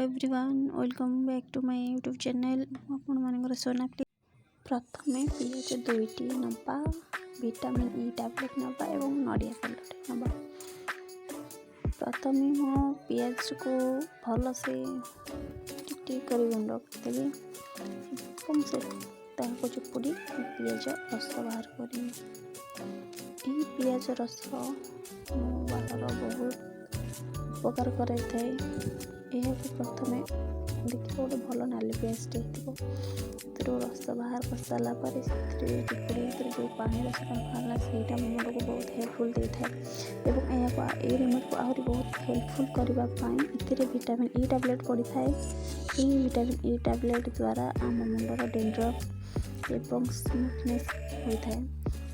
Everyone, welcome back to my YouTube channel. ମୁଁ ଆପଣମାନଙ୍କର ସୋନା। ପ୍ରଥମେ ପିଆଜ ଦୁଇଟି ନେବା, ଭିଟାମିନ୍ ଇ ଟ୍ୟାବଲେଟ୍ ନେବା ଏବଂ ନଡ଼ିଆ ତେଲଟେ ନେବା। ପ୍ରଥମେ ମୁଁ ପିଆଜକୁ ଭଲସେ ଟିକ୍ ଟିକ୍ କରି ଗୁଣ୍ଡ କରିଦେବି ଏବଂ ସେ ତାହାକୁ ଚିପୁଡ଼ି ପିଆଜ ରସ ବାହାର କରିବି। ଏହି ପିଆଜ ରସ ମୋ ବାଳର ବହୁତ ଉପକାର କରାଇଥାଏ। ଏହାକୁ ପ୍ରଥମେ ଦେଖିବ, ଗୋଟେ ଭଲ ନାଲି ପିଆଜଟେ ହେଇଥିବ। ସେଥିରୁ ରସ ବାହାର କରିସାରିଲା ପରେ ସେଥିରେ ଚିପୁଡ଼ି ଭିତରେ ଯେଉଁ ପାଣି ରସଟା ବାହାରିଲା, ସେଇଟା ମୋ ମୁଣ୍ଡକୁ ବହୁତ ହେଲ୍ପଫୁଲ୍ ଦେଇଥାଏ। ଏବଂ ଏହାକୁ, ଏଇ ରେମେଡ଼ିକୁ ଆହୁରି ବହୁତ ହେଲ୍ପଫୁଲ୍ କରିବା ପାଇଁ ଏଥିରେ ଭିଟାମିନ୍ ଇ ଟ୍ୟାବଲେଟ୍ ପଡ଼ିଥାଏ। ଏହି ଭିଟାମିନ୍ ଇ ଟ୍ୟାବଲେଟ୍ ଦ୍ୱାରା ଆମ ମୁଣ୍ଡର ଡେଣ୍ଡ୍ରଫ୍ ଏବଂ ସ୍ମୁଥନେସ୍ ହୋଇଥାଏ।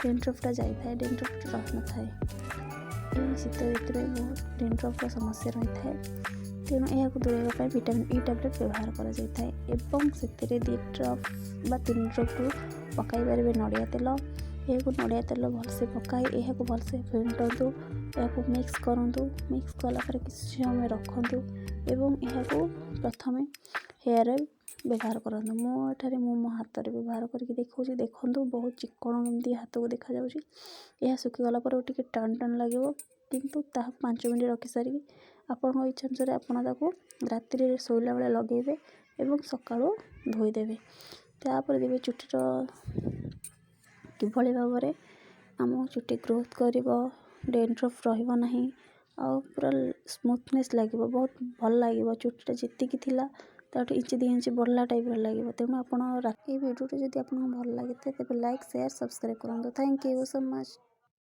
ଡେଣ୍ଡ୍ରଫ୍ଟା ଯାଇଥାଏ, ଡେଣ୍ଡ୍ରଫ୍ଟା ରହିନଥାଏ। ଏହି ଶୀତ ଋତୁରେ ବହୁତ ଡେଣ୍ଡ୍ରଫ୍ର ସମସ୍ୟା ରହିଥାଏ। ତେଣୁ ଏହାକୁ ଦୂରେଇବା ପାଇଁ ଭିଟାମିନ୍ ଇ ଟ୍ୟାବଲେଟ୍ ବ୍ୟବହାର କରାଯାଇଥାଏ। ଏବଂ ସେଥିରେ 2 ଡ୍ରପ୍ ବା 3 ଡ୍ରପ୍ରୁ ପକାଇ ପାରିବେ ନଡ଼ିଆ ତେଲ। ଏହାକୁ ନଡ଼ିଆ ତେଲ ଭଲସେ ପକାଇ ଏହାକୁ ଭଲସେ ଫେଣ୍ଟନ୍ତୁ। ଏହାକୁ ମିକ୍ସ କରନ୍ତୁ। ମିକ୍ସ କଲା ପରେ କିଛି ସମୟ ରଖନ୍ତୁ ଏବଂ ଏହାକୁ ପ୍ରଥମେ ହେୟାରରେ ବ୍ୟବହାର କରନ୍ତୁ। ମୁଁ ଏଠାରେ ମୁଁ ମୋ ହାତରେ ବ୍ୟବହାର କରିକି ଦେଖାଉଛି। ଦେଖନ୍ତୁ, ବହୁତ ଚିକ୍କଣ କେମିତି ହାତକୁ ଦେଖାଯାଉଛି। ଏହା ଶୁଖିଗଲା ପରେ ଟିକେ ଟାଣ ଟାଣ ଲାଗିବ, କିନ୍ତୁ ତାହାକୁ 5 ମିନିଟ୍ ରଖିସାରିକି ଆପଣଙ୍କ ଇଚ୍ଛା ଅନୁସାରେ ଆପଣ ତାକୁ ରାତିରେ ଶୋଇଲା ବେଳେ ଲଗାଇବେ ଏବଂ ସକାଳୁ ଧୋଇଦେବେ। ତାପରେ ଦେବେ ଚୁଟିର କିଭଳି ଭାବରେ ଆମ ଚୁଟି ଗ୍ରୋଥ୍ କରିବ, ଡେଣ୍ଡ୍ରଫ୍ ରହିବ ନାହିଁ ଆଉ ପୁରା ସ୍ମୁଥନେସ୍ ଲାଗିବ, ବହୁତ ଭଲ ଲାଗିବ। ଚୁଟିଟା ଯେତିକି ଥିଲା, ତାଠୁ ଇଞ୍ଚେ 2 ଇଞ୍ଚ ବଢ଼ିଲା ଟାଇପ୍ର ଲାଗିବ। ତେଣୁ ଆପଣ ଏଇ ଭିଡ଼ିଓଟି ଯଦି ଆପଣଙ୍କୁ ଭଲ ଲାଗିଥାଏ, ତେବେ ଲାଇକ୍, ସେୟାର, ସବସ୍କ୍ରାଇବ୍ କରନ୍ତୁ। Thank you so much.